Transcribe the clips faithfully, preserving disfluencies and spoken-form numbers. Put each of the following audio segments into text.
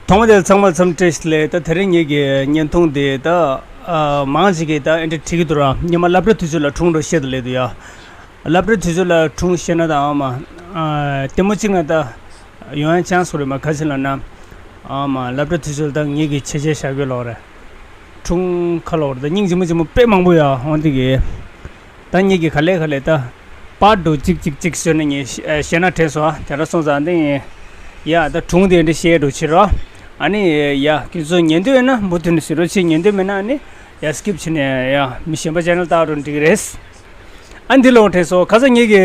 ཐོག་མ་དེ་ཚང་མ་འཚམས་འདྲི་ཞུ་ལེ། ད་དེ་རིང་ངེད་ཀྱི་བརྙན་ཐུང་དེ་ད་ཨ་མང་ཞིག་གིས་ད་ཨེ་འདྲ་བྲིས་ཀྱི་འདུག་ར། ཉི་མ་སློབ་གྲྭ་དུས་ཚོད་ལ་སྒྲུང་འདྲ་བཤད་དང་ལེ་འདུག་ཡ། སློབ་གྲྭ་དུས་ཚོད་ལ་སྒྲུང་བཤད་ན་ད་ཨ་མ་ཨ་ལྟད་མོ་གཅིག་ན་ད་ཡོང་ཡ་ཆན་སི་རེད་མ། ག་ཅི་ལབ་ན་ཨ་མ་སློབ་གྲྭ་དུས་ཚོད་ལ་ད་ངེད་ཀྱི་ཆེ་ཆེ་བཞག་གི་ལོག་རེད། སྒྲུང་ཁ་ལོག་རེད། ད་སྙིང་རྗེ་མོ་རྗེ་མོ་དཔེ་མང་པོ་ཡ་འོང་དེ་གི། ད་ངེད་ཀྱི་ག་ལེ་ག་ལེ་ད་པར་འདྲ་གཅིག་གཅིག་གཅིག་བཟོས་ནས་ངས་ཤེ་ཤེ་ན་དྲན་སོང་། དེ་འདྲ་སོང་ཙང་དེ་ཡ་ད་སྒྲུང་དེ་འདྲ་བཤད་འགྲོ་ཕྱིར་རོ། ཨ་ནི་ཡ་ཁྱེད་ཚོ་ཉན་འདོད་ཡོད་ན་མུ་མཐུད་ནས་གཟིགས་རོགས་བྱེད། ཉན་འདོད་མེད་ན་ཨ་ནི་ཡ་སི་ཀིབ་བྱས་ནས་ཡ་མི་གཞན་པ་ཅེ་ནལ་ལྟ་རོགས་འགྲིག་གི་རེད། ཨ་འདི་ལོག་དྲན་སོང་། ཁ་སང་ངེད་ཀྱི་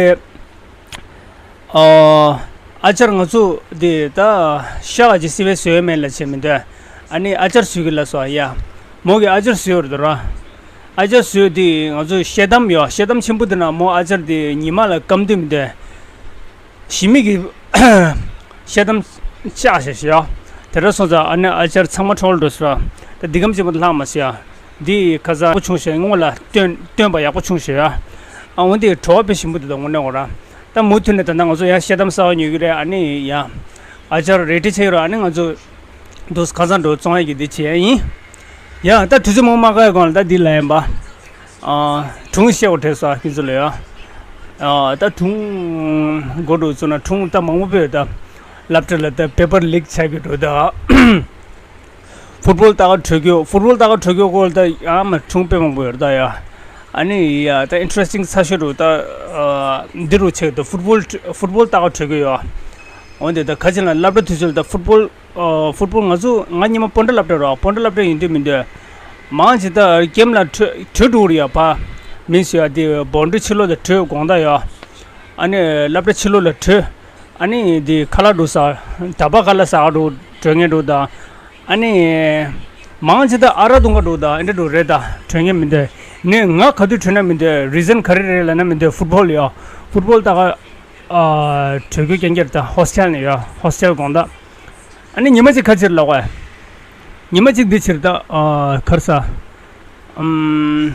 ཨ་ཨ་ཅར་ང་ཚོ་འདི་ད་ཤ་ག་ཅིག་སི་བེ་བཟོས་མེད་ལ་བྱས་མི་འདོད། ཨ་ནི་ཨ་ཅར་བཟོས་གི་ལ་སོ་ཡ། མོ་གི་ཨ་ཅར་བཟོས་ཡོད་རེད་དོ་ར། ཨ་ཅར་བཟོས་དེ་ང་ཚོ་ཤེལ་དམ་ཡོད། ཤེལ་དམ་ཆེན་པོ་དེ་ན་མོ་ཨ་ཅར་དེ་ཉི་མ་ལ་སྐམ་དུས་མི་འདོད། ཞི་མི་གི་ཤེལ་དམ་ལྕགས་ཞེས་ཞེས་ཡོད། དེ་འདྲ་སོང་ཙང་ཨ་ནི་ཨ་ཅར་ཚང་མ་འཕྲོ་བརླག་འགྲོ་སོང་ར། ད་འདི་གམ་ཆེན་པོ་དེ་ལྷག་མ་སོང་ཡ། འདི་ཁ་སང་པོ་བྱུང་ཞེས་སྔོན་ལ་སྟོན་སྟོན་པ་ཡག་པོ་བྱུང་ཞེས་ཡ། ཨ་འོན་ཏེ་བྲོ་བ་དཔེ་ཞིམ་པོ་དེ་དང་དངོས་གནས་འོ་ར། ད་མུ་མཐུད་ནས་ད་ལྟ་ང་ཚོ་ཡང་ཤེལ་དམ་གསར་པ་ཉོ་གི་རེད། ཨ་ནི་ཡ་ཨ་ཅར་རེ་ཌི་བྱས་ཡོད་ར། ཨ་ནི་ང་ཚོ་འདུག་ཁ་སང་འགྲོ་བཙོང་ཡ་གི་འདི་བྱས་ཡ་ཡིན། ཡ་ད་དུས་ཚོད་མང་མ་བཀག་ཡ་གོང་ལ་ད་འདི་ལ་ཡིན་པ། ཨ་སྒྲུང་བཤད་དགོས་དྲན་སོང་ཁྱེད་ཚོ་ལ་ཡ། ཨ་ད་སྒྲུང་མགོ་འགྲོ་ཚུགས་ན་སྒྲུང་ད་མང་པོ་བོད་ད་སློབ་གྲྭ་ལ་ད་པེ་པར་ལིག་ཆགས་ཀྱི་འགྲོ་ད། ཕུཊ་བོལ་ལྟ་ག་འགྲོ་རྒྱུ། ཕུཊ་བོལ་ལྟ་ག་འགྲོ་རྒྱུ་སྐོར་ལ་ད་ཡ་མ་སྒྲུང་དཔེ་མང་པོ་ཡོད་ད་ཡ། ཨ་ནི་ཡ་ད་ཨིན་ཊི་རེ་སི་ཊིང་ཚ་ཤོས་འགྲོ་ད། ཨ་འདི་རུ་ཆེ་ད་ཕུཊ་བོལ་ཕུཊ་བོལ་ལྟ་ག་འགྲོ་རྒྱུ་ཡོད། འོན་ཏེ་ད་ཁ་ཆེ་ལ་སློབ་གྲྭ་དུས་ཚོད་ལ་ད་ཕུཊ་བོལ་ཨ་ཕུཊ་བོལ་ང་ཚོ་ང་སྔོན་མ་སྤོན་ཊ་སློབ་གྲྭ་རོ། སྤོན་ཊ་སློབ་གྲྭ་ཡིན་དུས་མི་འདོད། མང་ཆེ་ད་གེམ་ལ་བྲོས་བྲོས་འགྲོ་རེད་ཡ། ཕ་མིན་སུ་ཡ་དེ་བོན་ཌི་ཕྱི་ལོགས་ལ་བྲོས་དགོང་དག་ཡ། ཨ་ནི་སློབ་གྲྭ་ཕྱི་ལོགས་ལ་བྲོས། ཨ་ནི་དེ་ཁ་ལག་འགྲོ་ས་ད་པ་ཁ་ལག་ཟ་ག་འགྲོ་བྲོས་མཁན་འགྲོ་ད། ཨ་ནི་མང་ཆེ་ད་ཨ་རག་འཐུང་ག་འགྲོ་ད་ཨེ་འདྲ་འགྲོ་རེད་ད། བྲོས་མཁན་མི་འདོད། ནས་ང་ག་དུས་བྲོས་ན་མི་འདོད། རི་ཛན་ག་རེ་རེད་ལབ་ན་མི་འདོད། ཕུཊ་བོལ་ཡ། ཕུཊ་བོལ་ལྟ་ག་ཨ་བྲོས་རྒྱུ་རྐྱང་རྐྱང་རེད་ད། ཧོ་སི་ཊེལ་ནས་ཡ། ཧོ་སི་ཊེལ་དགོང་དག་ཨ་ནི་ཉི་མ་གཅིག་ཁ་ཕྱིར་ལོག་པ། ཉི་མ་གཅིག་འདི་ཕྱིར་ད་ཨ་གར་ས། ཨམ།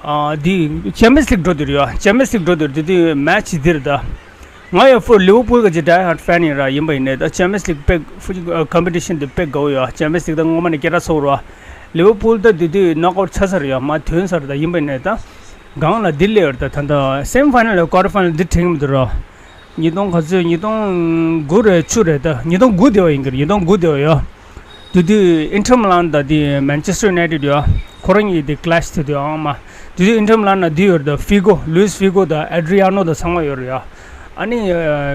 ཨ་འདི་ཅེམ་པི་ཡན་སི་ལིག་འགྲོ་འདིར་ཡོད། ཅེམ་པི་ཡན་སི་ལིག་འགྲོ་འདིར་འདི་དུས་མེ་ཆི་འདིར་ད། ང་ཡང་ཕུ་ལི་ཝར་པུལ་གི་ཅིག་ཌའི་ཧར་ཌི་ཕེན་ཡིན་ར། ཡིན་པ་ཡིན་ནའི་ད་ཅེམ་པི་ཡན་སི་ལིག་དཔེ་ཀམ་པི་ཊི་ཤན་འདི་དཔེ་དགའ་བོ་ཡོད། ཅེམ་པི་ཡན་སི་ལིག་ད་སྔོན་མ་ནས་སྐད་གྲགས་ཚ་བོ་ར། ལི་ཝར་པུལ་ད་འདི་དུས་ནོག་ཨའུཊ་ཆགས་ཚར་ཡོད། མ་ཐོན་ཚར་ད། ཡིན་པ་ཡིན་ནའི་ད། སྒང་ལ་འདི་སླེབས་ཡོད་ད། ད་ལྟ་སེ་མི་ཕའི་ནལ་ལ་ཀོ་ཊར་ཕའི་ནལ་འདི་དྲན་གྱི་མི་འདུག་ར། ཉིས་སྟོང་ག་ཚོད། ཉིས་སྟོང་དགུ་རེད་བཅུ་རེད་ད། ཉིས་སྟོང་དགུ་དེ་བ་ཡིན་གྱི་རེད། ཉིས་སྟོང་དགུ་དེ་བ་ཡོད། དེ་དུས་ཨིན་ཊར་མི་ལན་དང་དེ་མན་ཆེ་སི་ཊར་ཡུ་ནའི་ཊེཌ་ཡོད། ཁོ་རང་གཉིས་དེ་ཀི་ལེ་ཤི་དེ་དུས་ཨང་མ། དེ་དུས་ཨིན་ཊར་མི་ལན་ན་འདི་ཡོད་རེད་ད། ཕི་གོ། ལུའིས་ཕི་གོ་དང་ཨེ་ཌི་རི་ཡ་ནོ་དང་ཚང་མ་ཡོད་རེད་ཡ། ཨ་ནི་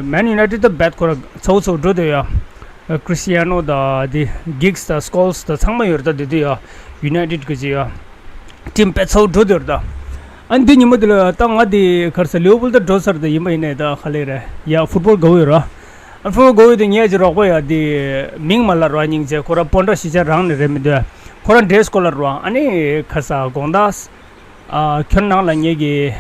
མན་ཡུ་ནའི་ཊེཌ་ད་བེད་ཁོ་ར་ཚ་བོ་ཚ་བོ་འགྲོ་དེ་ཡ། ཀྲིས་ཊི་ཡ་ནོ་དང་དེ་གིག་སི་དང་སི་ཀོལ་སི་དང་ཚང་མ་ཡོད་རེད་ད། དེ་དུས་ཡ་ཡུ་ནའི་ཊེཌ་གི་ཅིག་ཡ། ཊིམ་དཔེ་ཚ་བོ་འགྲོ་དེ་རེད་ད། ཨ་ནི་འདི་ཉིན་མོ་དེ་ལ་ད་ང་དེ་གར་ས་ལི་ཝར་པུལ་ད་འགྲོ་ཚར་ད། ཡིན་པ་ཡིན་ནའི་ད་ག་ལེ་རེད་ཡ། ཕུཊ་བོལ་དགའ་བོ་ཡོད་ར། ཨ་ཕུཊ་བོལ་དགའ་བོ་ཡོད་དེ་ངས་ཅིག་རོགས་པ་ཡ་དེ་མིང་མ་ལབ་ར། སྙིང་རྗེ། ཁོ་ར་སྤོན་ཊ་གཞིས་ཆགས་རང་ནས་རེད་མི་འདུག་ཁོ་ར་འདྲེས་སྐོར་ལ་ར། ཨ་ནི་གར་ས་དགོང་དག་ཨ་ཁྱོད་ནང་ལ་ངེད་ཀྱི་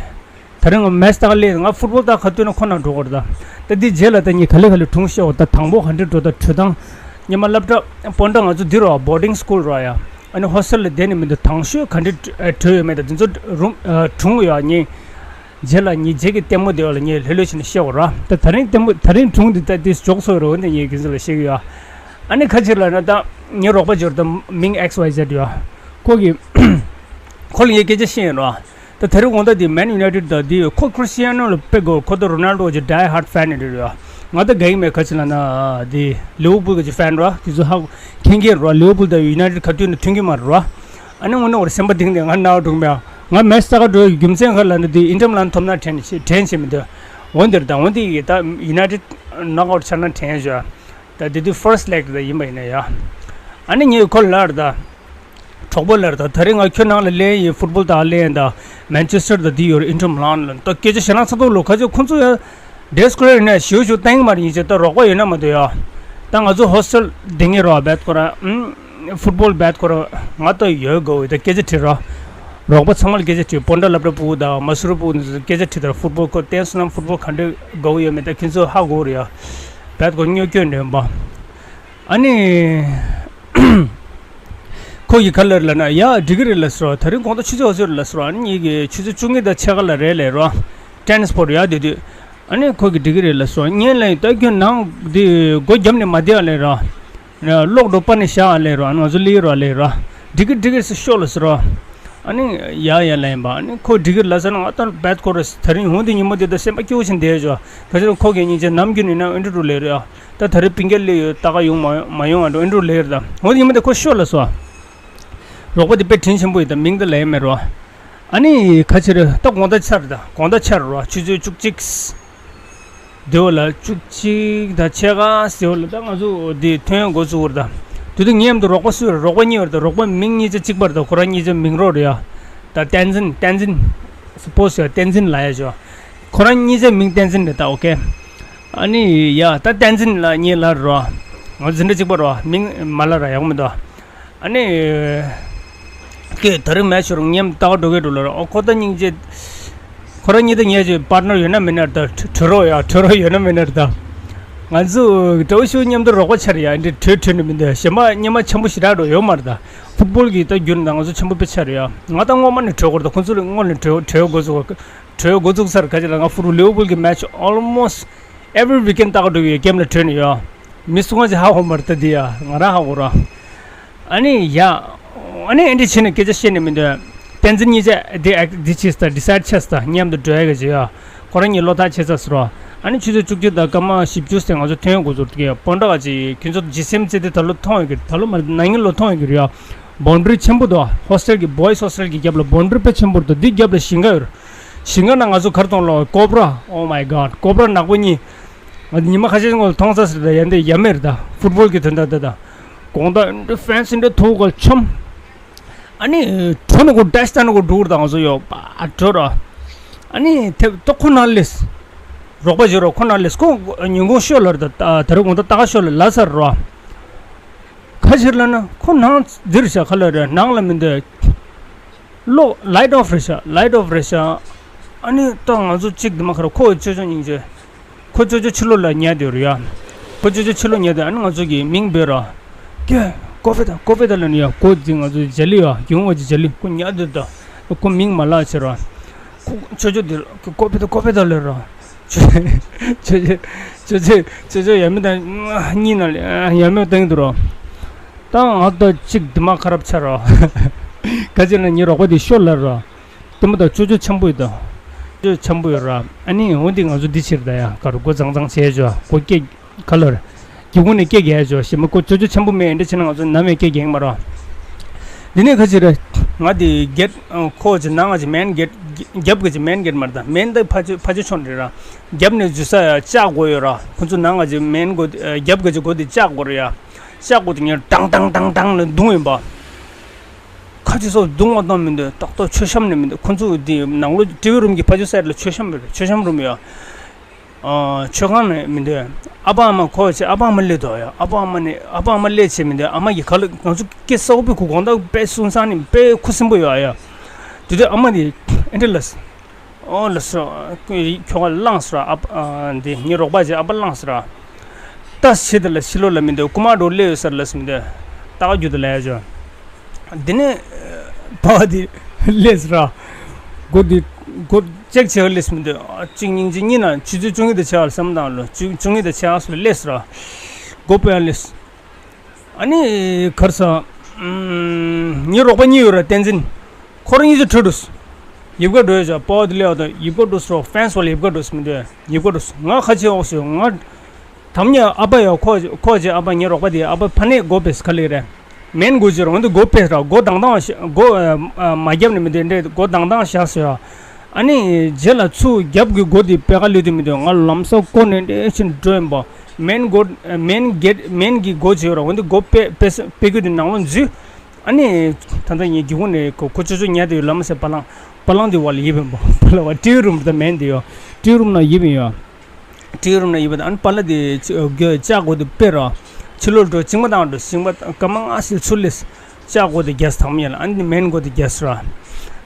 ད་རིང་ང་མེ་ཆི་ལྟ་ག་སླེབས། ང་ཕུཊ་བོལ་ལྟ་ག་ལྟོས་ན་ཁོ་ན་འགྲོ་གི་རེད་ད། ད་འདི་རྗེས་ལ་ད་ངས་ག་ལེ་ག་ལེ་སྒྲུང་བཤད་འོ། ད་དང་པོ་ག་འདྲ་འགྲོ་ད། བྲོས་སྟངས་སྔོན་མ་སློབ་གྲྭ་སྤོན་ཊ་ང་ཚོ་འདི་ར་བ་བོར་ཌིང་སི་ཀུལ་ར་ཡ། ཨ་ནི་ཧོ་སི་ཊེལ་ལ་བསྡད་ནས་མི་འདུག་དང་ཤོས་ག་འདྲ་བྲོས་ཡོད་མེད་ད་འདི་ཚོ་རུང་སྒྲུང་ཡོད། ངས་རྗེས་ལ་ངས་རྗེས་ཀྱི་ལྟད་མོ་དེ་བ་ལ་ངས་ལྷོད་ལྷོད་བྱས་ནས་བཤད་འོ་ར། ད་ད་རིང་ལྟད་མོ་ད་རིང་སྒྲུང་འདི་ད་འདི་འཇོག་སོང་ར། འོ་འདི་ངས་ཁྱེད་ཚོ་ལ་བཤད་གི་ཡོད། ཨ་ནི་ཁ་ཕྱིར་ལ་ན་ད་ངའི་རོགས་པ་འབྱོར་ད་མིང་ཨེག་སི་ཝའི་ཛེཌ་ཡོད། ཁོ་གི་ཁོ་ལ་ངས་སྐད་ཆ་བཤད་ཡིན་ར། ད་ད་རེས་དགོང་དག་འདི་མན་ཡུ་ནའི་ཊེཌ་དང་འདི་ཁོ་ཁྲིས་ཊི་ཡ་ནོ་ལ་དཔེ་དགའ། ཁོ་ད་རོ་ནལ་ཌོ་གི་ཌའི་ཧར་ཌི་ཕེན་རེད་ར། ང་ད་དགའ་གི་མེད། ག་ཅི་ལབ་ན་འདི་ལི་ཝར་པུལ་གི་ཕེན་ར། དེ་ཚོ་ཧ་གོ་མཁན་ར། ལི་ཝར་པུལ་དང་ཡུ་ནའི་ཊེཌ་ག་དུས་ནས་མཐུན་གི་མ་རེད་ར། ཨ་ནི་དངོས་གནས་ཁོ་ར་སེམས་པ་གཏིང་ནས་ང་རྣ་བ་སྒྲོན་མེད། ང་མེ་ཆི་ལྟ་ག་འགྲོ་ཡི་རྒྱུ་མཚན་ག་ལབ་ན་འདི་ཨིན་ཊར་མི་ལན་ཐོབ་ན་དྲན་དྲན་བྱེད་མི་འདོད། འོན་ཏེ་ར་ད་འོན་ཏེ་ཡི་ད་ཡུ་ནའི་ཊེཌ་ནོག་ཨའུཊ་ཆགས་ན་དྲན་བྱོས། ད་དེ་དུས་ཕར་སི་ཊི་ལེག་ད་ཡིན་པ་ཡིན་ན་ཡ། ཨ་ནི་ངས་ཁོ་ལ་ལབ་ར་ད། གྲོགས་པོ་ལབ་ར་ད། ད་རེས་ང་ཁྱོད་ནང་ལ་སླེབས་ཡིན། ཕུཊ་བོལ་ལྟ་ག་སླེབས་ཡིན་ད། མན་ཆེ་སི་ཊར་དང་འདི་ཡོད་རེད། ཨིན་ཊར་མི་ལན་ལ་ད་སྐད་ཆ་བཤད་ན་ཚ་ཐོག་ལོ་ཁ་ཆེ་ཁོ་ཚོ་ཡ། འདྲེས་སྐོར་ཡིན་ན་ཞེའུ་ཞེའུ་བཏང་གི་མ་རེད། ཡིན་ཚེ་ད་རོགས་པ་ཡོད་ན་མ་གཏོགས་ཡ། ད་ང་ཚོ་ཧོ་སི་ཊེལ་བསྡད་མཁན་རོགས་བེད་ཁོ་ར། ཨུམ། ཕུཊ་བོལ་བེད་ཁོ་ར། ང་ད་ཡོད་དགའ་བོ་ཡོད་ད། སྐད་ཆ་དྲིས་ར། རོགས་པ་ཚང་མ་ལ་སྐད་ཆ་དྲིས། སྤོན་ཊ་སློབ་གྲྭ་ཕྲུ་གུ་དང་མ་སུ་རི་ཕྲུ་གུ་ཚོ་སྐད་ཆ་དྲིས་ད། ཕུཊ་བོལ་ཁོ་བསྟན་སོང་ན་ཕུཊ་བོལ་ག་འདྲ་དགའ་བོ་ཡོད་མེད་ད་ཁྱེད་ཚོ་ཧ་གོ་རེད་ཡ། བེད་ཁོ་སྨྱོ་སྐྱོན་འདྲ་ཡིན་པ། ཨ་ནི། ཁོ་ཡིས་ག་ལབ་རེད་ལབ་ན། ཡ་འགྲིག་གི་རེད་ལབ་སོང་། ད་རིང་དགོང་དག་ཆུ་ཚོད་ག་ཚོད་རེད་ལབ་སོང་། ཨ་ནི་ངེད་ཀྱིས་ཆུ་ཚོད་བཅུ་གཉིས་དང་ཕྱེད་ཀ་ལ་རེད་ལབ་རོ། ཊེ་ནི་སི་སྤོར་ཡ་དེ་དུས། ཨ་ནི་ཁོ་གིས་འགྲིག་གི་རེད་ལབ་སོང་། ངས་ལབ་ཡིན་ད་ཁྱོད་ནང་དེ་སྒོ་བརྒྱབ་ནས་མ་བསྡད་ཨ་ལབ་རོ། གློག་འགྲོ་པ་ནས་བཞག་ཨ་ལས་རོ། ཨ་ནི་ང་ཚོ་ལི་རོ་ལས་རོ། འགྲིག་གི་འགྲིག་གི་ཟེར་ཤོག་ལ་ཟེར་རོ། ཨ་ནི་ཡ་ཡ་ལ་ཡིན་པ། ཨ་ནི་ཁོ་འགྲིག་གི་ལ་ཟེར་ན། ང་ད་བད་ཁོ་རེ་ད་རིང་ཧུང་དེ་ཉིན་མོ་དེ་ད་སེམས་པ་སྐྱོ་བོ་ཞིག་འདས་བྱོ། ག་ཚོད་ཁོ་གི་སྙིང་རྗེ་ནམ་རྒྱུན་ནི་ན་ཨེ་འགྲོ་རུ་ལས་རོ་ཡ། ད་ད་རེ་པིང་གལ་ལས་ཡོད་ད་ག་ཡོང་མ་མ་ཡོང་ཨ་འགྲོ་ཨེ་འགྲོ་ལས་ར། ད་ཧུང་དེ་ཉིན་མོ་དེ་ཁོ་ཤོག་ལ་སོ། རོགས་པ་དེ་དཔེ་དྲིན་ཆེན་པོ་ཡིན། ད་མིང་ད་ལས་མེད་རོ། ཨ་ནི་ཁ་ཕྱིར་ད་དགོང་དག་ཆར་ད་དགོང་དག་ཆར་རོ། ཆུ་ཚོད་བཅུ་གཅིག་དེ་བ་ལ་བཅུ་གཅིག་དང་ཕྱེད་ཀ་ཟེར་བ་ལ་ད་ང་ཚོ་དེ་ཐོན་འགོ་ཚུགས་པར་ད། དེ་དུས་ངའི་མཉམ་དུ་རོགས་པ་སུ་རེད། རོགས་པ་གཉིས་བར་ད་རོགས་པ་མིང་གཉིས་ཆ་གཅིག་པར་ད་ཁོ་རང་གཉིས་ཆ་མིང་རོགས་རེད་ཡ། ད་བསྟན་འཛིན། བསྟན་འཛིན། སུ་པོ་སི་ཡ་བསྟན་འཛིན་ལ་ཡ་ཞོ། ཁོ་རང་གཉིས་ཆ་མིང་བསྟན་འཛིན་རེད་ད། ཨོ་ཁེ། ཨ་ནི་ཡ་ད་བསྟན་འཛིན་ལ་གཉིས་ལ་རོ། ང་འཛིན་གྲྭ་གཅིག་པ་རོ། མིང་མ་ལ་ར་ཡག་མི་འདུག་ཨ་ནི། ཀྱེ་ད་རིང་མེ་ཆུ་རུང་མཉམ་ལྟ་ག་འགྲོ་གི་འགྲོ་ལ་རོ། ཨོ་ཁོ་ད་སྙིང་རྗེ། ཁོ་རང་གཉིས་ད་ངས་ཀྱི་པར་ནར་ཡོད་ན་མེད་ན་ད་གྲོས་རོགས་ཡ། གྲོས་རོགས་ཡོད་ན་མེད་ན་ད། ང་ཚོ་དྲ་བ་ཤུ་མཉམ་དུ་རོགས་པ་ཆར་ཡ་འདི་གྲོས་གྲོས་ནི་མི་འདུག་གཞན་པ་སྙེ་མ་ཆེན་པོ་ཞེ་དྲག་འགྲོ་ཡོད་མ་རེད་ད། ཕུཊ་བོལ་གྱི་ད་རྒྱུན་ད་ང་ཚོ་ཆེན་པོ་དཔེ་ཆར་ཡ། ང་ད་སྔོན་མ་ནས་གྲོས་གོ་ར། ད་ཁོ་ཚོ་ལ་སྔོན་ནས་གྲོས་གྲོས་འགོ་ཚུགས། གྲོས་འགོ་ཚུགས་ཚར་ག་ཅི་ལ་ང་ཕུ་རུ་ལེ་ཝར་ཕུལ་གྱི་མེ་ཆུ་almost every weekend ལྟ་ག་འགྲོ་གི་ཡོད། གེམ་ལ་གྲོས་ནི་ཡོད། མི་སུ་ང་ཅི་ཧ་གོ་མ་རེད་ད་འདི་ཡ། ང་རང་ཧ་གོ་ར། ཨ་ནི་ཡ། ཨ་ནི་ཨེ་འདྲི་བྱས་ནས་སྐད་ཆ་བཤད་ནས་མི་འདོད། བསྟན་འཛིན་གཉིས་ཆ་འདི་ཨེག་འདི་བྱས་ད་ཌི་སའིཌ་བྱས་ད་མཉམ་དུ་འགྲོ་ཡ་གི་བྱས་ཡ། ཁོ་རང་གཉིས་བློ་ཐག་ཆད་ཚར་སོང་ར། ཨ་ནི་ཆུ་ཚོད་བཅུ་གཅིག་དང་སྐར་མ་བཞི་བཅུ་ཟིན་ང་ཚོ་ཐོན་དགོས་ཚོར་གི་སྤོན་ཊ་ག་ཅིག་ཁྱོད་ཚོ་ཇི་སེམས་ཙེ་དེ་ད་ལོ་མཐོང་ཡོད་གི། ད་ལོ་མ་ནང་ཉིན་ལོ་མཐོང་ཡོད་གི་རེད་ཡ། བོན་ཌ་རི་ཆེན་པོ་འདུག་ཧོ་སི་ཊེལ་གི་བོ་ཡི་སི་ཧོ་སི་ཊེལ་གི་རྒྱབ་ལ་བོན་ཌ་རི་དཔེ་ཆེན་པོ་འདུག་འདི་རྒྱབ་ལ་ཞིང་ཁ་ཡོད། ཞིང་ཁ་ན་ང་ཚོ་གར་གཏོང་ལོ་ཀོབ་ར། Oh my god ཀོབ་ར་ནག་པོ་གཉིས། ང་ཉི་མ་ཁ་ཤས་སྔོན་ལ་མཐོང་ས་ཟེར་ད་ཡ་འདི་ཡ་མེར་ད་ཕུཊ་བོལ་གྱི་དོན་དག་འདི་ད། དགོང་དག་འདི་ཧྥེན་སི་འདི་ཐུག་ག་ཆོམ། ཨ་ནི་གྲོ་ནི་གོ་ཌེ་ཤི་ད་ནི་གོ་འགྲུག་ར་ད་ང་ཚོ་ཡོ་པ་གྲོ་ར། ཨ་ནི་དེ་ཏོ་ཁོ་ན་ལེས། རོགས་པ་བྱེད་རོགས་ཁོ་ན་ལེས་ཁོ་ཉིན་གུང་ཤོད་ལ་ར་ད་ད་རུང་དགོང་དག་ད་ག་ཤོད་ལ་ལ་ཚར་རོ། ཁ་ཕྱིར་ལ་ན་ཁོ་ནང་འདིར་བཞག་ཁ་ལ་རེད་ནང་ལ་མི་འདོད། ལོ་ལའིཊ་ཨོཕ་རེད་ཤག་ལའིཊ་ཨོཕ་རེད་ཤག་ཨ་ནི་ད་ང་ཚོ་གཅིག་འདི་མ་ཁ་ར་ཁོ་ཅོ་ཅོ་སྙིང་རྗེ། ཁོ་ཅོ་ཅོ་ཕྱི་ལོགས་ལ་ཉལ་བསྡད་རེད་ཡ། ཁོ་ཅོ་ཅོ་ཕྱི་ལོགས་ཉལ་བསྡད། ཨ་ནི་ང་ཚོ་གི་མིང་འབོད་ར། ཀྱེ། ཀོ་ཕེ་ད་ཀོ་ཕེ་ད་ལ་ནི་ཡ། ཀོ་འདི་ང་ཚོ་ཇ་ལི་ཡ་གྱོང་བ་ཅི་ཇ་ལི་ཁོ་ཉལ་བསྡད་ད། ཁོ་མིང་མ་ལག་ཆེ་ར། ཁོ་ཅོ་ཅོ་འདི་ཀོ་ཕེ་ད་ཀོ་ཕེ་ད་ལ་ར། ཅོ་ཅོ་ཅོ་ཅོ་ཅོ་ཡ་མི་ད་གཉིས་ན་ལ་ཡ་མི་ད་ཡིན་འདུག་ར། ད་ང་ད་གཅིག་འདི་མ་ཁ་རབ་ཆ་ར། ག་ཅི་ན་ཉི་རོགས་པ་འདི་ཤོར་ལ་ར། དེ་མོ་ད་ཅོ་ཅོ་ཆེན་པོ་ཡོད་ད། ཅོ་ཆེན་པོ་ཡོད་ར། ཨ་ནི་འོ་འདི་ང་ཚོ་འདི་ཕྱིར་ད་ཡ་ག་རུ་སྒོ་ཚང་ཚང་བྱས་ཅོ་སྒོ་སྐད་ག་ལོར། སྒེའུ་ཁུང་ནས་སྐད་རྒྱག་ཅོ་ཞེ་མ་ཁོ་ཅོ་ཅོ་ཆེན་པོ་མེད་འདྲ་བྱས་ན་ང་ཚོ་ནམ་ཡང་སྐད་རྒྱག་མ་རོ། འདི་ནས་ཁ་ཕྱིར་ང་དེ་གེཊ་ཁོ་ཅི་ནང་ང་ཅི་མེན་གེཊ་རྒྱབ་གི་ཅི་མེན་གེཊ་མ་རེད་ད། མེན་ད་ཕ་ཆོས་ཕ་ཆོས་ཆོན་རེད་ར། རྒྱབ་ནས་འཛུལ་ས་ཡ་ལྕགས་སྒོ་ཡོད་ར། ཁོ་ཚོ་ནང་ང་ཅི་མེན་སྒོ་རྒྱབ་གི་ཅི་སྒོ་དེ་ལྕགས་སྒོ་རེད་ཡ། ལྕགས་སྒོ་དེ་ཉེར་ཏང་ཏང་ཏང་ཏང་ལ་རྡུང་ཡིན་པ། ཁ་ཆེ་སོགས་རྡུང་བ་གཏོང་མི་འདོད། ཏག་ཏག་མཆོད་བཤམས་ནས་མི་འདོད། ཁོ་ཚོ་དེ་ནང་ལོ་ཊི་ཝི་རུམ་གྱི་ཕ་ཆོས་སའིཌ་ལ་མཆོད་བཤམས་རེད། མཆོད་བཤམས་རུམ་ཡོད། ཨ། མཆོད་ཁང་ནས་མི་འདོད། ཨ་ཕ་ཨ་མ་ཁོ་ཆེ་ཨ་ཕ་ཨ་མ་སླེབས་འདུག་ཡ། ཨ་ཕ་ཨ་མ་ནས་ཨ་ཕ་ཨ་མ་སླེབས་ཆེ་མི་འདོད། ཨ་མ་གི་ག་ལ་ང་ཚོ་སྐད་ས་འོ་པའི་ཁུ་དགོང་དག་དཔེ་སུན་སང་ནི་དཔེ་ཁུ་སིམ་པོ་ཡོད་ཡ། དེ་དུས་ཨ་མ་དེ་ཨེ་འདྲ་ལ། ཨོ་ལ་སོ། ཁྱོ་ག་ལངས་སོ་ར། ཨ་ཨ་འདི་ངའི་རོགས་པ་ཅིག་ཨ་ཕ་ལངས་སོ་ར། ད་ཕྱི་དེ་ལ་ཕྱི་ལོགས་ལ་མི་འདུག་རྐུ་མ་འགྲོ་སླེབས་ཡོད་ས་རེད་ལབ་སོང་མི་འདུག་ད་ག་རྒྱུ་དེ་ལ་ཡ་ཅོ། འདི་ནས་པ་བ་དེ་སླེབས་སོ་ར། སྒོ་འདི་སྒོ་ཅེག་བྱེད་ག་སླེབས་སོང་མི་འདུག་གཅིག་གཉིས་གཅིག་གཉིས་ན་ཆུ་ཚོད་བཅུ་གཉིས་དང་ཕྱེད་ཀ་ལ་བསམ་བློ་བཏང་ལོ། བཅུ་བཅུ་གཉིས་དང་ཕྱེད་ཀ་སོ་སླེབས་སོ་ར། སྒོ་ཕྱེ་ཡ་སླེབས། ཨ་ནི་གར་ས། ཨམ། ངའི་རོགས་པ་གཉིས་ཡོད་ར། བསྟན་འཛིན། ཁོ་རང་གཉིས་ཆ་བྲོས་འགྲོ་སོང་། ཡིབ་ཀ་འགྲོ་ཡ་ཅོ་པ་བ་དེ་སླེབས་ཡོད་ད། ཡིབ་ཀ་འགྲོ་སོང་ར། ཕེན་སི་བ་ལ་ཡིབ་ཀ་འགྲོ་སོང་མི་འདུག་ཡིབ་ཀ་འགྲོ་སོང་། ང་ཁ་ཆེ་འོག་སོང་ང་། དམ་ཉ་ཨ་ཕ་ཡ་ཁོ་ཁོ་ཅེ་ཨ་ཕ་ངའི་རོགས་པ་དེ་ཨ་ཕ་ཕ་ནས་སྒོ་ཕྱེས་ག་ལེ་རེད། མེན་སྒོ་ཅི་རོང་དེ་སྒོ་ཕྱེས་ར། སྒོ་དང་དང་བཞག་སྒོ་ཨ་མ་བརྒྱབ་ནས་མི་འདུག་འདྲེ་སྒོ་དང་དང་བཞག་སོང་ཡ། ཨ་ནི་རྗེས་ལ་ཚུར་རྒྱབ་ཀྱི་སྒོ་དེ་ཕྱེ་ག་སླེབས་དུས་མི་འདུག་ང་ལམ་སང་བསྐོར་ནས་འདྲེ་ཕྱིན་འགྲོ་ཡིན་པ། མེན་སྒོ་མེན་གེཊ་མེན་གྱི་སྒོ་ཅི་ཡོད་ར། འོན་ཏེ་སྒོ་ཕྱེ་ཕྱེ་ཕྱེ་གི་དེ་ནང་ལོགས་འཛུལ། ཨ་ནི་ད་ལྟ་ངའི་སྒེའུ་ཁུང་ནས་ཁོ་ཁོ་ཅོ་ཅོ་ཉལ་དེ་ཡོད་ལམ་སེ་བ་ལང་བ་ལང་དེ་བ་ལ་ཡིབ་ཡིན་པ། བ་ལ་བ་ཊི་ཝི་རུམ་དེ་མེན་དེ་ཡོད། ཊི་ཝི་རུམ་ན་ཡིབ་ཡིན་ཡོད། ཊི་ཝི་རུམ་ན་ཡིབ་ཡིན། ཨ་ནི་པ་ལ་དེ་ལྕགས་སྒོ་དེ་ཕྱེ་ར། ཕྱི་ལོགས་འགྲོ་ཅིང་མ་བཏང་འགྲོ། ཅིང་མ་སྐར་མ་ལྔ་ཟེར་ཚུར་སླེབས། ལྕགས་སྒོ་དེ་རྒྱབ་དང་མ་ཡིན་ལ། ཨ་ནི་མེན་སྒོ་དེ་རྒྱབ་ར།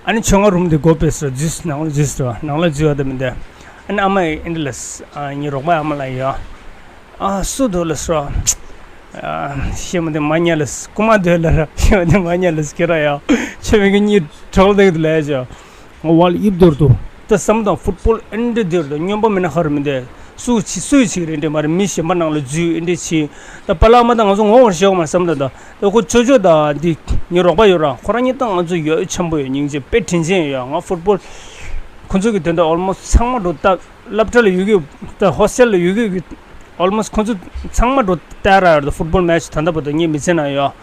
ཨ་ནི་མཆོད་ཁང་རུམ་དེ་སྒོ་ཕྱེས་ར། འཛུལ་ནང་ལ་འཛུལ་ར། ནང་ལ་འཛུལ་བ་དེ་མི་འདུག་ཨ་ནི་ཨ་མ་ཡི་ཨིན་ཌི་ལས་ཨ་ངའི་རོགས་པ་ཨ་མ་ལ་ཡོད། ཨ་སུ་འདུག་ལ་སོ། ཨ་ཤེས་མ་དེ་མ་ཉལ་ལ་སྐུ་མ་འདོད་ལ་ར། ཤེས་མ་དེ་མ་ཉལ་ལ་སྐེ་ར་ཡ། ཆེ་བའི་གི་གཉིས་གྲོགས་ལྡེག་དུ་ལས་བྱ། ང་བ་ལ་ཡིབ་འདོར་དུ། ད་བསམ་དང་ཕུཊ་བོལ་ཨེ་འདྲ་འདིར་དུ་སྨྱོན་པ་མིན་ན་ཧར་མི་འདེ། སུ་ཆི་སུས་ཆི་རེད་འདྲ་མ་རེད། མི་གཞན་པ་ནང་ལ་འཛུལ་ཨེ་འདྲ་ཆི། ད་པཱ་ལགས་མ་ད་ང་ཚོ་ངོ་བོར་ཤེས་ཡོད་མ་བསམ་ད། ད་ད་ཁོ་ཅོ་ཅོ་ད་འདི་ངའི་རོགས་པ་ཡོད་ར། ཁོ་རང་གཉིས་ད་ང་ཚོ་ཡོད་ཆེན་པོ་ཡོད། སྙིང་རྗེ་དཔེ་དྲིན་ཅན་ཡོད། ང་ཕུཊ་སྦོལ་ཁོ་ཚོ་གི་དོན་དུ་ཨོལ་མོ་སི་ཚང་མ་འགྲོ་ད། སློབ་གྲྭ་ལ་ཡོད་གི་ད་ཧོ་སི་ཊེལ་ལ་ཡོད་གི་ཨོལ་མོ་སི་ཁོ་ཚོ་ཚང་མ་འགྲོ་ད་ར་ཡོད། ད་ཕུཊ་སྦོལ་མེ་ཆི་ད་ལྟ་བར་དུ་ངའི་མི་ཚེ་ན་ཡོད།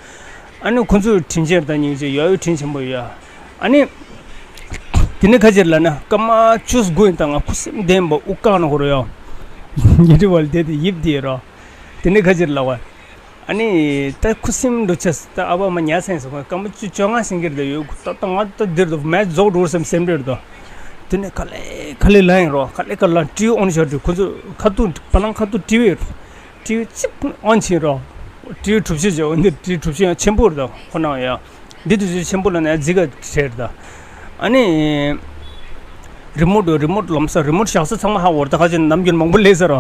ཨ་ནི་ཁོ་ཚོའི་དྲིན་ཆེན་དང་སྙིང་རྗེ་ཡོད། དྲིན་ཆེན་པོ་ཡོད། ཨ་ནི་དེ་ནས་ཁ་ཅིག་ལ་ན་སྐར་མ་བཅུ་དགུ་ཡིན་ད། ང་ཁུ་སིམ་ལྡན་པ་དབུགས་བཀག་ན་ཧོ་རོ་ཡོད། ཉི་ཁྲི་བ་ལ་བསྡད་དེ་ཡིབ་དེ་རོ། དེ་ནས་ཁ་ཅིག་ལ་བ། ཨ་ནི་ད་ཁུ་སིམ་འགྲོ་ཆས་ད་ཨ་བ་མ་ཉལ་སེང་སོང་། སྐར་མ་བཅུ་བཅོ་ལྔ་ཟིན་གྱི་རེད། ད་ཡོད་ད་ད་ང་ད་འདིར་དུ་མེ་རྫོགས་འགྲོ་བསམ་སེམས་འདྲེར་དོ། དེ་ནས་ག་ལེ་ག་ལེ་ལ་ཡིན་རོ། ག་ལེ་ག་ལ་ཊི་ཝི་ཨོན་ཤོར་དུས་ཁོ་ཚོ་ཁ་ཐུག་པ་ལང་ཁ་ཐུག་ཊི་ཝི་ཊི་ཝི་གཅིག་ཨོན་ཕྱིན་རོ། ཊི་ཝི་གྲུ་བཞི་བྱས། འོ་འདི་ཊི་ཝི་གྲུ་བཞི་ཡང་ཆེན་པོ་རེད་ད་ཁོ་ན་ཡ། འདི་དུས་ཚོད་ཆེན་པོ་ལ་ནས་རྫི་ག་བྲལ་ད། ཨ་ནི་རི་མོ་ཊི་རི་མོ་ཊི་ལམ་ས་རི་མོ་ཊི་བཞག་ས་ཚང་མ་ཧ་འོར་ད་ཁ་ཅིག་ནམ་རྒྱུན་མང་པོ་ལས་ས་རོ།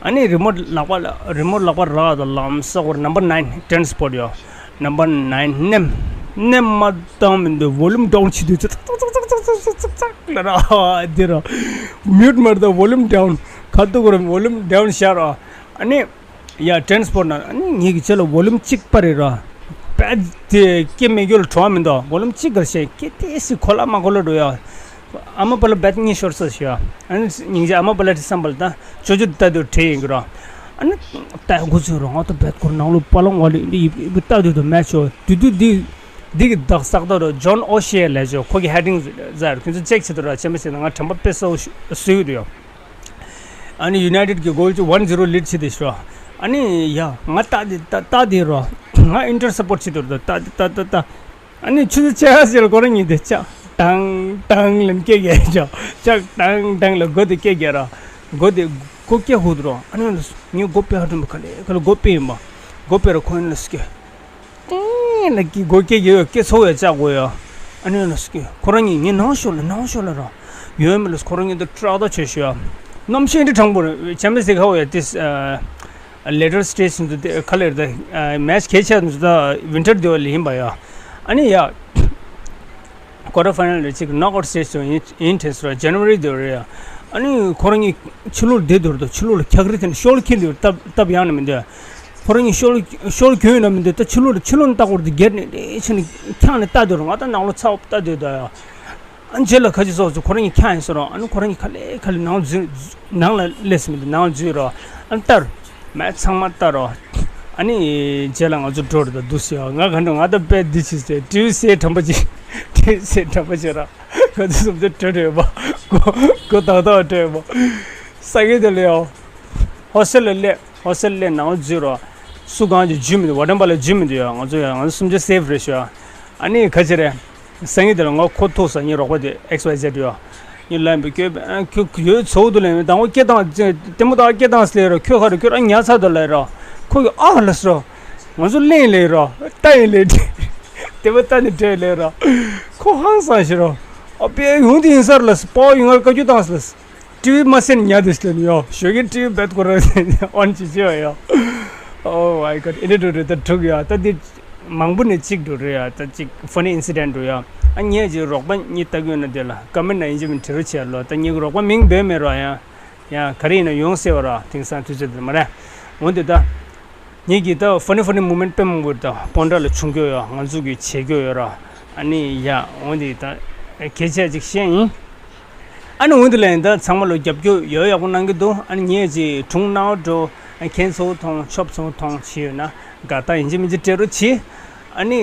ཨ་ནི་རི་མོ་ཊི་ལག་པ་ལ་རི་མོ་ཊི་ལག་པ་རག་ད་ལམ་ས་འོར་ནམ་བར་ནའིན་ཊེན་སི་པོ་ཊི་ཡོ། ནམ་བར་ནའིན་ནེམ་ནེམ་མ་བཏང་མི་འདུག་ཝོ་ལུམ་ཌའུན་བྱེད་དུས་ཙག་ཙག་ཙག་ཙག་ལ་ར་འདི་རོ། མིའུ་ཊི་མར་ད་ཝོ་ལུམ་ཌའུན་ཁ་ཐུག་ར་ཝོ་ལུམ་ཌའུན་ཤར་རོ། ཨ་ནི། ཡ་ཊེན་སི་པོ་ཊི་ན་ཨ་ནི་ངེད་ཀྱི་ཆེད་ལ་ཝོ་ལུམ་གཅིག་པ་རེད་ར། བད་དེ་སྐྱེ་མེད་རྒྱུ་ལ་བྲོ་བ་མི་འདུག་ཝོ་ལུམ་གཅིག་གར་བཤད་སྐྱེ་དེ་སི་ཁོ་ལ་མ་ཁོ་ལ་འགྲོ་ཡ། ཨ་མ་པ་ལ་བད་གཉིས་ཤོར་ས་ཞུ་ཡ། ཨ་ནི་སྙིང་རྗེ་ཨ་མ་པ་ལ་དེ་བསམ་པ་ལ་ད་ཅོ་ཅོ་ལྟ་དུས་བྲེལ་ཡིན་གི་ར། ཨ་ནི་ལྟ་དགོས་ཚོད་ར། ང་ད་བད་ཁོར་ནང་ལོ་པ་ལང་བ་ལི་འདི་ཡིབ་ཡིབ་ལྟ་དུས་དུ་མེད་ཆོ་དུས་དུས་འདི་འདི་གི་བདག་ས་ད་ར་ཇོན་ཨོ་ཤེ་ལས་ཆོ་ཁོ་གི་ཧེ་ཌིང་ཟེར་ཁྱོད་ཚོ་ཅེག་བྱེད་དུ་ར། ཆེན་པོ་ཟེར་ན་ང་དྲན་པ་དཔེ་གསལ་བོ་ཞུ་གི་ཡོད། ཨ་ནི་ཡུ་ནའི་ཊེཌ་གི་གོལ་ཅིག་ཝན་ཛི་རོ་ལིཌ་བྱེད་དེ་ཤོ། ཨ་ནི་ཡ་ང་ལྟ་དེ་ལྟ་ལྟ་དེ་རོ། ང་ཨིན་ཊར་སཔོར་ཊི་བྱེད་དེ་རོ། ལྟ་ལྟ་ལྟ་ལྟ། ཨ་ནི་ཆུ་ཚོད་ཆ་ཟེར་ཁོ་རང་ཉིད་དེ་ལྕག་ཏང་ཏང་ལན་སྐད་རྒྱག་ཅོ། ལྕག་ཏང་ཏང་ལ་སྒོ་དེ་སྐད་རྒྱག་ར། སྒོ་དེ་སྒོ་སྐད་ཧུད་རོ། ཨ་ནི་ངས་སྒོ་ཕྱེ་ཧ་ཐུམ་ག་ལེ་ག་ལེ་སྒོ་ཕྱེ་ཡིན་པ། སྒོ་ཕྱེ་ར་ཁོ་ཡིན་ལ་སྐད། ཏིང་ལ་ཀི་སྒོ་སྐད་རྒྱག་ཡོད། སྐད་ཚོ་ཡ་ལྕག་སྒོ་ཡ། ཨ་ནི་ལ་སྐད་ཁོ་རང་ཉིད་ངས་ནང་ཤོག་ལ་ནང་ཤོག་ལ་ར། ཡོད་མི་ལ་ཁོ་རང་ཉིད་དུ་ཊྲག་ཏ་ཆོས་ཤོད་ཡ། གནམ་གཤིས་འདི་དྲང་པོ་རེད། ཆ་མེད་ཟེར་ཁ་བ་ཡ་ཏིས། ལེ་ཊར་སི་ཊེ་ཇི་ཚོ་དེ་ག་ལེར་ད་མེཆ་གལ་ཆེ་ཚོ་ད་ཝིན་ཊར་དེ་བ་ལ་ཡིན་པ་ཡ། ཨ་ནི་ཡ། ཀོ་ཊར་ཕའི་ནལ་རེ་ཅིག་ནོག་ཨའུཊ་སི་ཊེ་ཇི་ཚོ་ཡིན་ཡིན་དྲན་སོང་ར། ཇན་ཝ་རི་དེ་བ་རེད་ཡ། ཨ་ནི་ཁོ་རང་གཉིས་ཕྱི་ལོགས་བསྡད་དུས་ར། ད་ཕྱི་ལོགས་ལ་འཁྱག་རི་དེ་ནས་ཤོག་ལ་འཁྱེར་དུས་སྟབས་སྟབས་ཡག་ནི་མི་འདུག་ཁོ་རང་གཉིས་ཤོག་ལ་ཤོག་ལ་གྱོན་ཡོད་ན་མི་འདུག་ད་ཕྱི་ལོགས་ལ་ཕྱི་ལོགས་ནས་ལྟ་སྐོར་དེ་སྒེར་ནས་རེ་ཕྱི་ནས་འཁྱག་ནས་ལྟ་དུས་ར། ང་ད་ནང་ལོགས་ཚ་བོ་ལྟ་དུས་ད་ཡ། ཨ་ནི་རྗེས་ལ་ཁ་ཅིག་སོགས་སུ་ཁོ་རང་གཉིས་འཁྱག་ཡིན་ཟེར་རོ། ཨ་ནི་ཁོ་རང་གཉིས་ག་ལེ་ག་ལེ་ནང་འཛུལ་ནང་ལ་སླེབས་ཟིན་མི་འདུག་ནང་འཛུལ་རོ། ཨ་ནི་ལྟར་མེ་ཚང་མ་ལྟ་རོ། ཨ་ནི་རྗེས་ལ་ང་ཚོ་འགྲོ་རེད་ད་འདུག་ཟེར་ཡ། ང་ག་འགྲོ་ང་ད་དཔེ་འདི་བྱེད་ཟེར་ཊི་ཝི་སེ་དྲན་པ་ཅིག་ཊི་ཝི་སེ་དྲན་པ་ཅིག་ར། ང་ཚོ་སུམ་ཅུ་སྤྲོད་སྤྲོད་པ་གོ་གོ་ཏག་ཏག་སྤྲོད་པ་ས་གི་དེ་ལ་ཡ། ཧོ་སི་ཊེལ་ལ་སླེབས། ཧོ་སི་ཊེལ་སླེབས་ནང་ལ་འཛུལ་རོ། སུ་གང་ཅིག་འཛུལ་མི་འདུག་ཝར་ཌེན་པ་ལ་འཛུལ་མི་འདུག་ཡ། ང་ཚོ་ཡ་ང་ཚོ་སུམ་ཅུ་སེབ་རེད་ཤག་ཨ་ནི་ག་ཅི་རེད། སང་ཉིན་དེ་ལ་ང་ཁོ་ཐུག་ས་ངའི་རོགས་པ་དེ་ཨེགས་ཝའི་ཟེཌ་ཡོད། ངས་ལབ་པའི་ཁྱོད་ཁྱོད་ཡོད་ཚོགས་འདུ་ལ་ཡོད་དང་པོ་སྐད་བཏང་ལྟད་མོ་ལྟ་སྐད་བཏང་སླེབས་ར། ཁྱོད་ག་རེ་ཁྱོད་རང་ཉལ་ཚར་དུ་ལབ་ར། ཁོ་གིས་ཨ་ལ་ཟེར་ར། ང་ཚོ་གླེང་ལེ་ར་ལྟ་ཡིན་ལེ། ལྟད་མོ་ལྟ་ནས་བྲོས་ལེ་ར། ཁོ་ཧང་སང་ཞེ་ར། ཨ་པའི་ཡོང་དེ་ཡིན་ས་ར་ལ་སྤོ་ཡིན་ང་བཀའ་བཀྱོན་བཏང་ས་ལ། ཊི་ཝི་མ་སེར་ཉལ་དུས་ལ་ནི་ཡོ། ཞོགས་ཀྱི་ཊི་ཝི་བེད་ཁོ་ར་ཨོན་བྱེད་བྱེད་ཡོ། Oh my god. ཨེ་འདྲ་འགྲོ་རེད་ད། འགྲིག་ཡ། ད་འདི་མང་པོ་ནས་གཅིག་འགྲོ་རེད་ཡ། ད་གཅིག་ཕ་ནི་ཨིན་སི་ཌེན་འགྲོ་ཡ། ཨ་ངས་ཀྱི་རོགས་པ་གཉིས་ལྟ་གི་ཡོད་ན་དེ་ལ་ཀོ་མེན་ཊི་ན་ཡིན་གཅིག་མིན་དྲི་རོ་བྱེད་ལོ། ད་ངས་ཀྱི་རོགས་པ་མིང་འབོད་མེད་རོ། ཡ་ཡ་ག་རེ་ཡིན་ན་ཡོང་སྲིད་པ་ར། དེང་སང་དུས་ཚོད་འདི་མ་རེད། འོན་ཏེ་ད། ངེད་ཀྱི་ད་ཕ་ནི་ཕ་ནི་མུ་མེན་ཊི་དཔེ་མང་པོ་ད་སྤོན་ཊ་ལ་བྱུང་གི་ཡོད། ང་ཚོ་གི་བྱེད་ཀྱི་ཡོད་ར། ཨ་ནི་ཡ་འོན་ཏེ་ད་གལ་ཆེ་ཅིག་བཤད་ཡིན། ཨ་ནི་འོན་ཏེ་ལན་ད་ཚང་མ་ལོ་རྒྱབ་སྐྱོར་ཡོད་ཡག་པོ་གནང་གི་འདུག་ཨ་ནི་ངེད་ཀྱི་དྲུང་ནའོ་འགྲོ་ཁྱེད་ཚོ་མཐོང་ཆོབ་ཚོ་མཐོང་བྱས་ཡོད་ན་དགའ་ད་ཡིན་གཅིག་མིན་གཅིག་སྤྲད་རོགས་གྱིས། ཨ་ནི།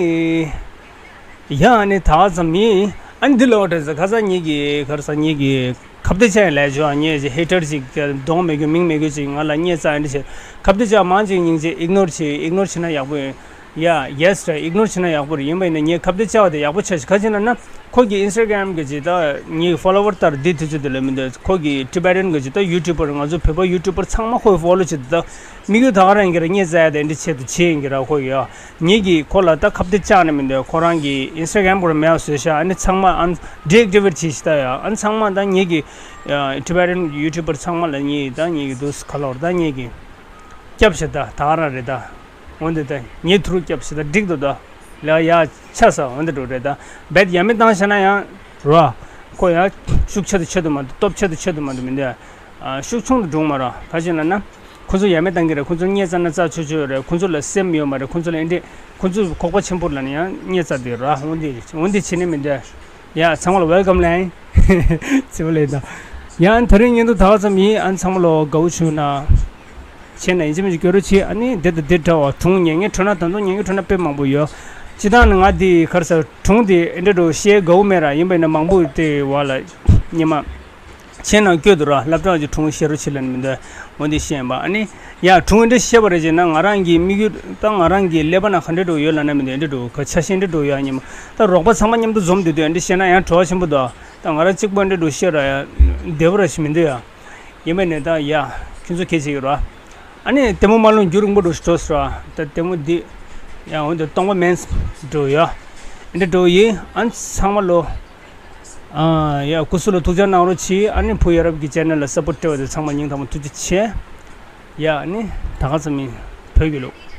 ཡ་ཨ་ནི་ད་ཙམ་ཡིན། ཨ་ནི་འདི་ལོག་འདྲ་ཟེར་ཁ་སང་ངེད་ཀྱི་ག་རེ་ཟེར་ངེད་ཀྱི་ཁ་བརྡ་བྱས་ལས་བྱོས། ངེད་ཀྱི་ཧེ་ཊར་ཅིག་གདོང་མེད་རྒྱུ་མིང་མེད་རྒྱུ་ཅིག་ང་ལ་བརྙས་ཚ་འདི་བྱས། ཁ་བརྡ་བྱས་མང་ཅིག་སྙིང་རྗེ། ཨིག་ནོར་བྱས། ཨིག་ནོར་བྱས་ན་ཡག་པོ་ཡིན། ཡ་ཡེ་སི་རེད། ཨིག་ནོར་བྱས་ན་ཡག་པོ་རེད། ཡིན་པ་ཡིན་ན་ངས་ཁ་བརྡ་བྱས་པ་དེ་ཡག་པོ་ཆགས་ཤིག་ག་ཅི་ན་ན་ཁོ་གི་ཨིན་སི་ཊ་གྷ་རམ་གི་ཅིག་ད་ངེད་ཀྱི་ཕོ་ལོ་ཝར་ལྟར་འདི་དུས་ཚོད་དེ་ལ་མི་འདུག་ཁོ་གི་ཊི་བེ་ཊན་གི་ཅིག་ད་ཡུ་ཊུབ་པར་ང་ཚོ་བོད་པ་ཡུ་ཊུབ་པར་ཚང་མ་ཁོ་གི་ཕོ་ལོ་བྱེད་དུ་ད་དམིགས་ཡུལ་ད་ག་རང་ཡིན་གྱི་ར་བརྙས་ཚ་ཡ་དེ་འདི་ཆེད་དུ་བྱས་ཡིན་གྱི་ར་ཁོ་གི་ཡ། ངེད་ཀྱིས་ཁོ་ལ་ད་ཁ་གཏད་བཅག་ནས་མི་འདུག་ཁོ་རང་གི་ཨིན་སི་ཊ་གྷ་རམ་སྐོར་མེད་པ་བཟོས་ཤག་ཨ་ནི་ཚང་མ་ཨ་ཌི་ཨེག་ཊི་ཝེ་ཊི་བྱས་ཤག་ད་ཡ། ཨ་ནི་ཚང་མ་ད་ངེད་ཀྱི་ཊི་བེ་ཊན་ཡུ་ཊུབ་པར་ཚང་མ་ལ་ངེད་ད་ངེད་ཀྱི་འདུག་ཁ་ལོར་ད་ངེད་ཀྱི་སྐྱབས་ཤིག་ད་ད་ག་རང་རེད་ད། འོན་ཏེ་ད་ངེད་ཐུ་རུ་སྐྱབས་ཤིག་ད་འགྲིག་འདུག་ད་ལ་ཡ་ཆ་ས་འོན་ཏེ་འགྲོ་རེད་ད། རྦད་ཡ་མི་བཏང་ཤ་ན་ཡང་རོ། ཁོ་ཡ་ཤུགས་ཆེ་དུ་ཆེ་དུ་མ་འདུག་སྟོབས་ཆེ་དུ་ཆེ་དུ་མ་འདུག་མི་འདུག་ཤུགས་ཆུང་དུ་འགྲོ་མ་ར། ག་ཅི་ལབ་ན། ཁོ་ཚོ་ཡ་མེད་བཏང་གི་རེད། ཁོ་ཚོ་བརྙས་བཙལ་ན་བཙལ་ཆོག་ཆོག་རེད། ཁོ་ཚོ་ལ་སེམས་ཡོད་མ་རེད། ཁོ་ཚོ་ལ་ཨེ་འདྲས། ཁོ་ཚོ་ཁོག་པ་ཆེན་པོ་ལབ་ན་ཡང་བརྙས་བཙལ་དེ་ར། འོན་ཏེ་འོན་ཏེ་བྱེད་ནི་མི་འདུག་ཡ། ཚང་མ་ལ་ཝེལ་ཀམ་ལན། ཚེ་བ་ལེན་དང་། ཡང་ད་རིང་ཉིན་ཐོ་ད་ག་ཙམ་ཡིན། ཨ་ནི་ཚང་མ་ལ་དགའ་བོ་བྱུང་ན། བྱས་ན་ཡིན་གཅིག་མིན་གཅིག་སྐྱོ་རུ་བྱེད། ཨ་ནི་འདི་དང་འདི་འདྲ་བ་སྒྲུང་ཉན་མཁན་འཕྲོད་ན། ད་དུང་ཉན་མཁན་འཕྲོད་ན་དཔེ་མང་པོ་ཡོད། སྤྱིར་བཏང་ནི་ང་འདི་ག་རེ་ཟེར། སྒྲུང་འདི་ཨེ་འདྲ་འགྲོ་བཤད་དགའ་བོ་མེད་ར། ཡིན་པ་ཡིན་ན་མང་པོ་དེ་བ་ལ་ཉི་མ། བྱས་ན་སྐྱོ་འདུག་ར། སློབ་གྲྭ་གི་སྒྲུང་བཤད་རོགས་བྱེད་ལབ་ནི་མི་འདུག་འོན་ཏེ་བཤད་ཡིན་པ། ཨ་ནི་ཡ། སྒྲུང་འདི་བཤད་པ་རེད་ཅེ་ན། ང་རང་གི་དམིགས་ཡུལ་དང་ང་རང་གི་ཀླད་པ་ནང་ག་འདྲ་འགྲོ་ཡོད་ལབ་ན། མི་འདུག་འདི་འདྲ་འགྲོ་ག་ཆ་ཤས་འདི་འགྲོ་ཡོད། ཉི་མ་ད་རོགས་པ་ཚང་མ་མཉམ་དུ་འཛོམས་དུས་དུས་འདི་བཤད་ན་ཡང་བྲོ་བ་ཆེན་པོ་འདུག་ད་ང་རང་གཅིག་པོ་འདི་འགྲོ་བཤད་ར་ཡ་བདེ་པོ་ར་ཞིག་མི་འདུག་ཡ། ཡིན་པ་ནས་ད་ཡ། ཁྱོད་ཚོ་ཁྱེད་བྱེད་ཀྱི་ར། ཨ་ནི་ལྟད་མོ་མ་ལོན་རྒྱུ་རིང་པོ་འགྲོ་ཞིག་འགྲོ་སོང་ར། ད་ལྟད་མོ་འདི་ཡ་འོན་ཏེ་སྟོང་པ་མིན་འགྲོ་ཡ། འདི་འགྲོ་ཡིན། ཨ་ནི་ཚང་མ་ལོ། ཨ་ཡ། སྐུ་གཟུགས་ལ་ཐུགས་ཅག་གནང་རོགས་གྱིས། ཨ་ནི་བུ་ཡ་རབས་ཀྱི་ཆེ་ནལ་ལ་སབ་པོར་སྤྲད་པ་དེ་ཚང་མ་སྙིང་ཐག་པ་ཐུགས་རྗེ་ཆེ། ཡ། ཨ་ནི་ད་ག་ཙམ་ཡིན། བོད་ཀྱི་ལུགས།